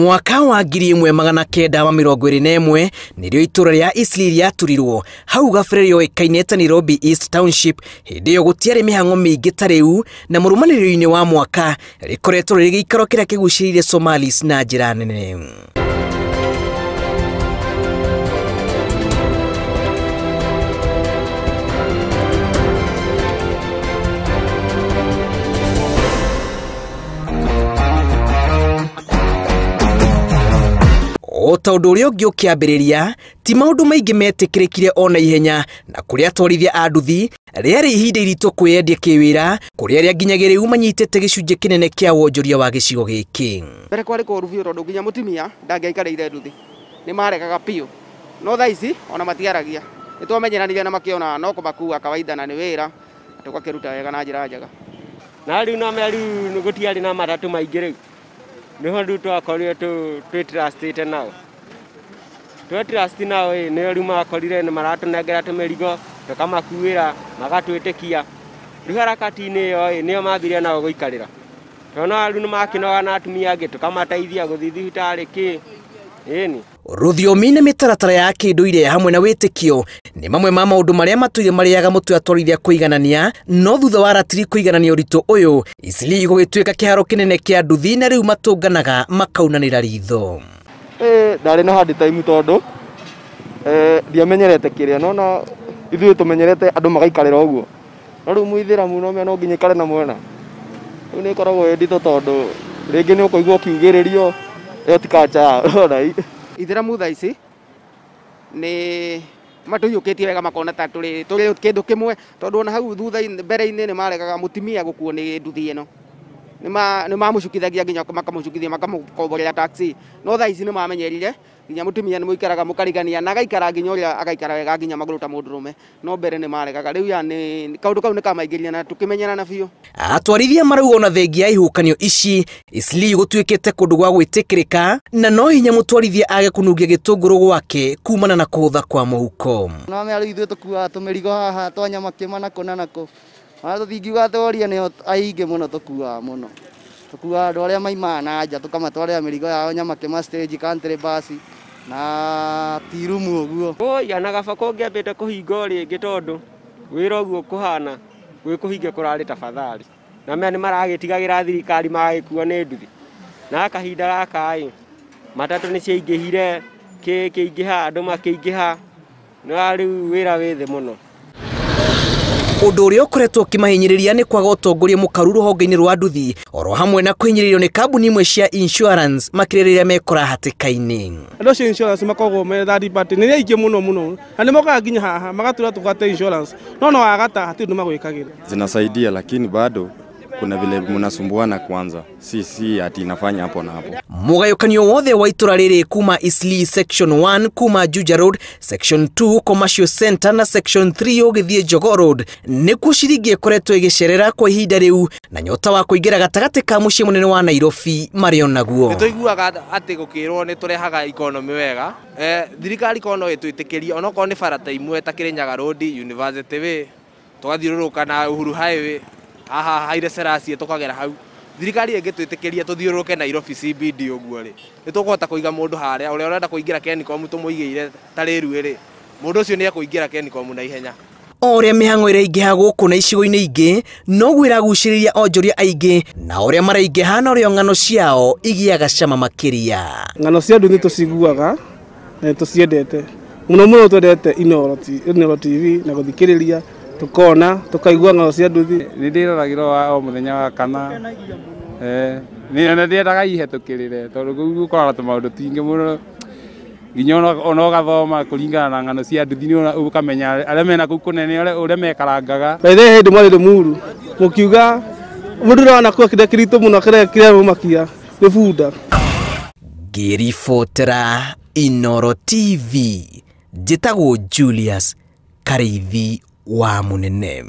Mwaka wa 1921 nĩrĩo itũra rĩa Eastleigh rĩaturirwo hau gabere rĩoĩkaine ta Nairobi East Township. Hĩndĩ ĩyo gũtiarĩ mĩhang'o mĩingĩ ta rĩu, na mũrũmanĩrĩrio-inĩ wa mwaka rĩkoretwo rĩrĩ gĩikaro kĩrĩa kĩgucĩrĩirie Somalis na njĩra nene. O ta ũndũ ũrĩa ũngĩ ũkĩambĩrĩria, ti maũndũ maingĩ metĩkĩrĩkire ona ihenya, na kũrĩa atwarithia a nduthi rĩarĩ ihinda iritũ kwĩyendia kĩwĩra, kũrĩa arĩa nginyagia rĩu manyitĩte gĩcunjĩ kĩnene kĩa wonjoria wa gĩcigo gĩkĩ. Mbere kwarĩ kũũru biũ tondũ nginya mũtumia ndangĩaikarĩire nduthi, nĩ maregaga biũ, no thaa ici ona matiaragia, nĩ twamenyeranire na makĩona no kũmakua kawaida na nĩ wĩra, na tũgakĩruta wega na njĩra njega. Na rĩu no rĩu gũtiarĩ na matatũ maingĩ rĩu niho rĩu twakorire twĩ trustĩte nao, twe trust nao ĩ nĩo rĩu makorire nĩ maratũnengera tũmĩrigo tũkamakuĩra magatwĩtĩkia. Rĩu harakati-inĩ ĩyo ĩ nĩo mambirie nao gũikarĩra, tondũ rĩu nĩ makĩnoga na atumia angĩ tũkamateithia gũthiĩ thibitarĩ kĩ ĩni. Rũthiomi na mĩtaratara ya kĩndũire hamwe na wĩtĩkio nĩ mamwe ma maũndũ marĩa matũire marĩaga mũtwe atwarithia kũiganania, no thutha wa ratiri kũiganania ũritũ ũyũ, Eastleigh gũgĩtuĩka kĩharo kĩnene kĩa nduthi na rĩu matũnganaga makaunanĩra ritho. Ndarĩ na hard time tondũ ndiamenyerete kĩrĩa, nona ithuĩ tũmenyerete andũ magaikarĩra ũguo, no rĩu mũithĩramu no no nginya ikare na mwena. Rĩu nĩ ĩkoragwo ĩ nditũ tondũ rĩngĩ nĩ ũkũigua ũkiugĩrĩrio ĩyo ti culture yao. Ithĩramu thaa ici nĩ matũiyũkĩtie wega makona ta tũrĩ kĩndũ kĩmwe, tondũ ona hau thutha mbere-inĩ nĩ maregaga mũtumia gũkuo nĩ nduthi ĩno, nĩ mamũcukithagia nginya makamũcukithia makamũkomborera taxi, no thaa ici nĩ mamenyerire nginya mũtumia nĩ mũikaraga mũkarigania na agaikara nginya ũrĩa agaikara wega nginya magũrũ ta mũndũrũme, no mbere nĩ maregaga. Rĩu yani kaũndũ kau nĩ kamaingĩria na tũkĩmenyerana biũ. Atwarithia marauga ona thengia ya ihukanio ici, Eastleigh gũtuĩkĩte kũndũ gwa gwĩtĩkĩrĩka, na no hinya mũtwarithia age kũnungia gĩtũngũrũ gwake kumana na kũhũtha kwa mũhuko. No mea rĩu ithuĩ tũkuaga tũmĩrigo haha twa Nyamakĩma na kũ na nakũ, ona tũtingiuga atĩ nĩo aingĩ mũno tũkuaga mũno, tũkuaga andũ arĩa maimaga na nja tũkamatwarĩra mĩrigo yao Nyamakĩma stage, country bus na tirumu ũguo. Oi ana gaba kũngĩambĩte kũhinga rĩngĩ tondũ wĩra ũguo kũhana gwĩ kũhinga kũrarĩ tafadhali, na mea nĩ maragĩtigagĩra thirikari magagĩkua nĩ nduthi, na kahinda gaka ĩ matatũ nĩ ciaingĩhire kĩingĩha andũ makĩingĩha, na rĩu wĩra wĩ thĩ mũno. Ũndũ ũrĩa ũkoretwo ũkĩmahinyĩrĩria nĩ kwaga ũtongoria mũkaru rũhonge-inĩ rwa nduthi, oro hamwe na kũhinyĩrĩrio nĩ kambuni imwe cia insurance makĩria rĩrĩa mekora hatĩka-inĩ. Andũ acio insurance makoragwo me third party nĩ aingĩ mũno mũno, na nĩ mokaga nginya haha magatwĩra tũgate insurance, no no wagata hatirĩ ũndũ magwĩkagĩra. Zinasaidia lakini bado kuna vile mnasumbuana kwanza, si ati inafanya hapo na hapo. Mũgayũkanio wothe wa itũra rĩrĩ kuma Eastleigh Section 1 kuma Juja Road, Section 2 Commercial Center na Section 3 ũgĩthiĩ Jogoo Road nĩkuo ciringi ĩkoretwo ĩgĩcerera kwa ihinda rĩu, na nyota wa kũingĩra gatagatĩ ka mũciĩ mũnene wa Nairobi marĩ onaguo. Nĩ tũiguaga atĩ gũkĩrwo nĩ tũrehaga economy wega, thirikari korwo no ĩtwĩtĩkĩrie onokorwo nĩ bara ta imwe ta Kirinyaga Road, University Way, tũgathiũrũrũka na Uhuru Highway haha Haile Selassie tũkagera hau. Thirikari ĩngĩtwĩtĩkĩria tũthiũrũrũke Nairobi CBD ũguo rĩ, nĩ tũkũhota kũiga mũndũ harĩa ũrĩa ũrenda kũingĩra Kencom tũmũigĩire ta rĩrue rĩ, mũndũ ũcio nĩ ekũingĩra Kencom na ihenya. O ũrĩa mĩhang'o ĩraingĩha gũkũ na icigo-inĩ ingĩ, noguo ĩragucĩrĩria onjoria aingĩ, na ũrĩa maraingĩha na ũrĩa ng'ano ciao igĩaga cama makĩria. Ng'ano cia nduthi tũciguaga na tũciendete mũno mũno, twendete Inooro TV na gũthikĩrĩria tukona tukaigua ng'ano cia nduthi. Nĩ ndĩroragĩrwo o mũthenya wa kana, nĩ ndĩendaga ihetũkĩrĩre tondũ kũu gũkoragwo tũmaũndũ tũingĩ mũno, nginya ona ũgathoma kũringana na ng'ano cia nduthi nĩ ũkamenya arĩa mena kũu kũnene ũrĩa mekarangaga. By the way, hĩndĩ mwarĩ Limuru mũkiuga mũndũ ũrĩa wanakua kĩrĩa kĩritũ mũno kĩrĩa kĩramũmakia nĩ bunda. Ngĩribotera Inooro TV, njĩtagwo Julius Karĩithi wa Mũnene.